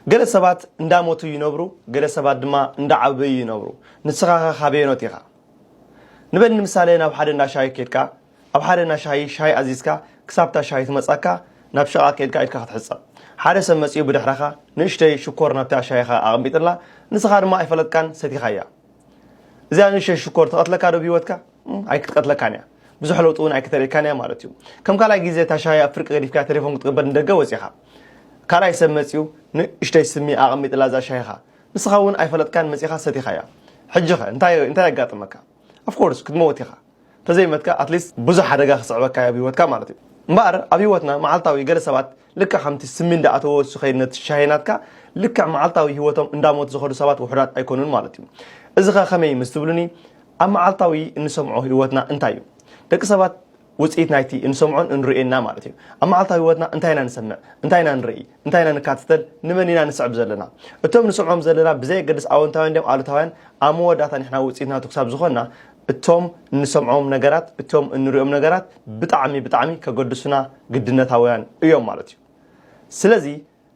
ገለ ሰባት እንዳሞቱ ይነብሩ፣ ገለ ሰባት ድማ እንዳዓበዩ ይነብሩ። ንስኻ ኸ ካበየኖት ኢኻ? ንበል ንምሳሌ ናብ ሓደ እንዳ ሻሂ ኬድካ፣ ኣብ ሓደ እንዳ ሻሂ ሻሂ ኣዚዝካ፣ ክሳብ እታ ሻሂ ትመጻካ ናብ ሸቓ ኬድካ ኢድካ ክትሕጸብ። ሓደ ሰብ መጺኡ ብድሕረኻ ንእሽተይ ሽኮር ናብታ ሻሂኻ ኣቐሚጥላ፣ ንስኻ ድማ ኣይፈለጥካን ሰቲኻያ። እዚኣ ንእሽተይ ሽኮር ትቐትለካ ዶ ብህይወትካ? እም፣ ኣይክትቀትለካን እያ። ብዙሕ ለውጢ እውን ኣይክተርእየካን እያ ማለት እዩ። ከም ካልኣይ ግዜ እታ ሻሂ ኣብ ፍርቂ ገዲፍካ ቴሌፎን ክትቅበል ንደገ ወጺኻ። ካልኣይ ሰብ መጺኡ ንእሽተይ ስሚ ኣቐሚጥላ እዛ ሻሂኻ። ንስኻ እውን ኣይፈለጥካን መጺኻ ሰቲኻያ። ሕጂ ኸ እንታይ እንታይ የጋጥመካ? Of course ክትመውት ኢኻ። ተዘይመትካ ኣትሊስት ብዙሕ ሓደጋ ክስዕበካ እያ ኣብ ህይወትካ ማለት እዩ። እምበኣር ኣብ ህይወትና መዓልታዊ ገለ ሰባት ልክዕ ከምቲ ስሚ እንዳኣተዎ ዝኸይድ ነቲ ሻሂ ናትካ ልክዕ መዓልታዊ ህይወቶም እንዳሞት ዝኸዱ ሰባት ውሑዳት ኣይኮኑን ማለት እዩ። እዚ ኸ ከመይ ምስ ትብሉኒ ኣብ መዓልታዊ እንሰምዖ ህይወትና እንታይ እዩ? ደቂ ሰባት ውፅኢት ናይቲ እንሰምዖን እንርእየና ማለት እዩ። ኣብ መዓልታዊ ህይወትና እንታይ ኢና ንሰምዕ? እንታይ ኢና ንርኢ? እንታይ ኢና ንካትተል? ንመን ኢና ንስዕብ ዘለና? እቶም ንሰምዖም ዘለና ብዘየገድስ ኣወንታውያን ድዮም ኣሉታውያን ኣብ መወዳእታ ንሕና ውፅኢት ናቱ ክሳብ ዝኾንና እቶም እንሰምዖም ነገራት እቶም እንሪኦም ነገራት ብጣዕሚ ብጣዕሚ ከገድሱና ግድነታውያን እዮም ማለት እዩ። ስለዚ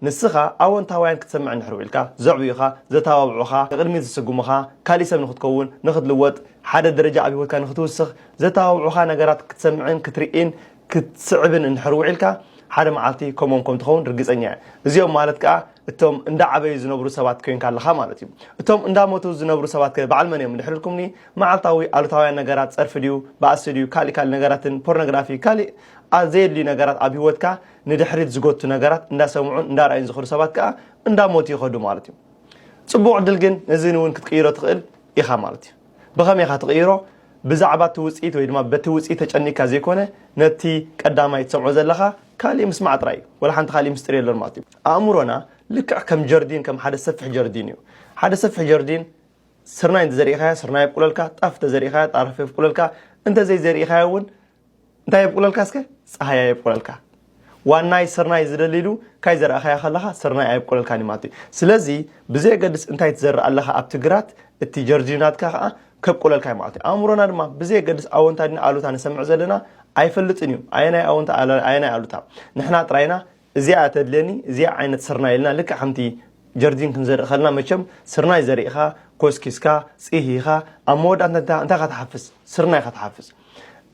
ንስኻ ኣወንታውያን ክትሰምዕ እንድሕር ውዒልካ ዘዕብዩኻ፣ ዘተባብዑኻ፣ ንቕድሚት ዝስጉሙኻ፣ ካሊእ ሰብ ንኽትከውን፣ ንኽትልወጥ፣ ሓደ ደረጃ ኣብ ህይወትካ ንኽትውስኽ ዘተባብዑኻ ነገራት ክትሰምዕን ክትርኢን ክትስዕብን እንድሕር ውዒልካ ሓደ መዓልቲ ከምኦም ከም ትኸውን ርግፀኛ እየ። እዚኦም ማለት ከዓ እቶም እንዳዓበዩ ዝነብሩ ሰባት ኮይንካ ኣለኻ ማለት እዩ። እቶም እንዳሞቱ ዝነብሩ ሰባት ከ በዓል መን እዮም እንድሕር ኢልኩምኒ መዓልታዊ ኣሉታውያን ነገራት ጸርፊ ድዩ ባእሲ ድዩ ካሊእ ካሊእ ነገራትን ፖርኖግራፊ ካሊእ ኣ- ዘየድልዩ ነገራት ኣብ ህይወትካ ንድሕሪት ዝጎቱ ነገራት እንዳሰምዑን እንዳረኣዩን ዝኸዱ ሰባት ከዓ እንዳሞቱ ይኸዱ ማለት እዩ። ፅቡቕ ዕድል ግን ነዚ እውን ክትቅይሮ ትኽእል ኢኻ ማለት እዩ። ብኸመይ ኢኻ ትቕይሮ? ብዛዕባ እቲ ውፅኢት ወይ ድማ በቲ ውፅኢት ተጨኒካ ዘይኮነ ነቲ ቀዳማይ ትሰምዖ ዘለኻ ካሊእ ምስማዕ ጥራይ እዩ። ወላ ሓንቲ ካሊእ ምስጢር የለን ማለት እዩ። ኣእምሮና ልክዕ ከም ጀርዲን ከም ሓደ ሰፊሕ ጀርዲን እዩ። ሓደ ሰፊሕ ጀርዲን ስርናይ እንተዘሪእኻያ ስርናይ የብቁለልካ፣ ጣፍ እንተዘሪእኻያ ጣፍ የብቁለልካ፣ እንተዘይዘሪእኻያ እውን እንታይ የብቁለልካ እስከ? ፀሃያ የብቁለልካ። ዋናይ ስርናይ ዝደሊ ኢሉ ካይ ዘርኣኻያ ከለኻ ስርናይ ኣየብቁለልካን እዩ ማለት እዩ። ስለዚ ብዘየገድስ እንታይ ትዘርእ ኣለኻ ኣብቲ ግራት እቲ ጀርዲናትካ ከዓ ከብቁለልካ እዩ ማለት እዩ። ኣእምሮና ድማ ብዘየገድስ ኣወንታ ድና ኣሉታ ንሰምዕ ዘለና ኣይፈልጥን እዩ። ኣየናይ ኣወንታ ኣለ- ኣየናይ ኣሉታ ንሕና ጥራይና እዚኣ ተድልየኒ እዚኣ ዓይነት ስርናይ ኢልና ልክዕ ከምቲ ጀርዲን ክንዘርኢ ከለና መቸም ስርናይ ዘሪእኻ ኮስኪስካ ፅሂኻ ኣብ መወዳእታ እንታይ እንታይ ኢኻ ትሓፍስ? ስርናይ ኢኻ ትሓፍስ።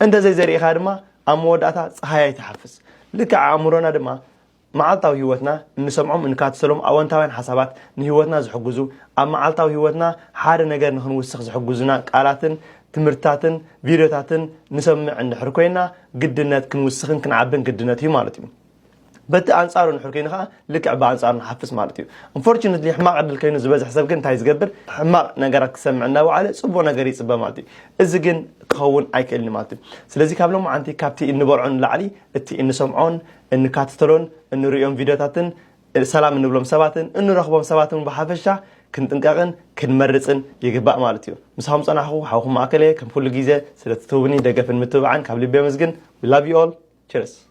እንተዘይዘሪእኻ ድማ ኣብ መወዳእታ ፀሃይ ኣይትሓፍስ። ልክዕ ኣእምሮና ድማ መዓልታዊ ህይወትና እንሰምዖም እንካትሰሎም ኣወንታውያን ሓሳባት ንህይወትና ዝሕግዙ ኣብ መዓልታዊ ህይወትና ሓደ ነገር ንክንውስኽ ዝሕግዙና ቃላትን ትምህርትታትን ቪድዮታትን ንሰምዕ እንድሕር ኮይና ግድነት ክንውስኽን ክንዓብን ግድነት እዩ ማለት እዩ። በቲ ኣንፃሩ እንድሕር ኮይኑ ከዓ ልክዕ ብኣንፃሩ ንሓፍስ ማለት እዩ። Unfortunately ሕማቕ ዕድል ኮይኑ ዝበዝሕ ሰብ ግን እንታይ ዝገብር ሕማቕ ነገራት ክሰምዕ እናበዓለ ፅቡቕ ነገር ይፅበ ማለት እዩ። እዚ ግን ክኸውን ኣይክእልን ማለት እዩ። ስለዚ ካብ ሎማዓንቲ ካብቲ እንበልዖ ንላዕሊ እቲ እንሰምዖን እንካትተሎን እንርእዮም ቪድዮታትን ሰላም እንብሎም ሰባትን እንረኽቦም ሰባትን ብሓፈሻ ክንጥንቀቕን ክንመርፅን ይግባእ ማለት እዩ። ምሳኹም ፀናሕኹ ሓውኹም ማእከለ ከም ኩሉ ግዜ ስለትትህቡኒ ደገፍን ምትብባዕን ካብ ልቢ የመስግን። We love you all. Cheers.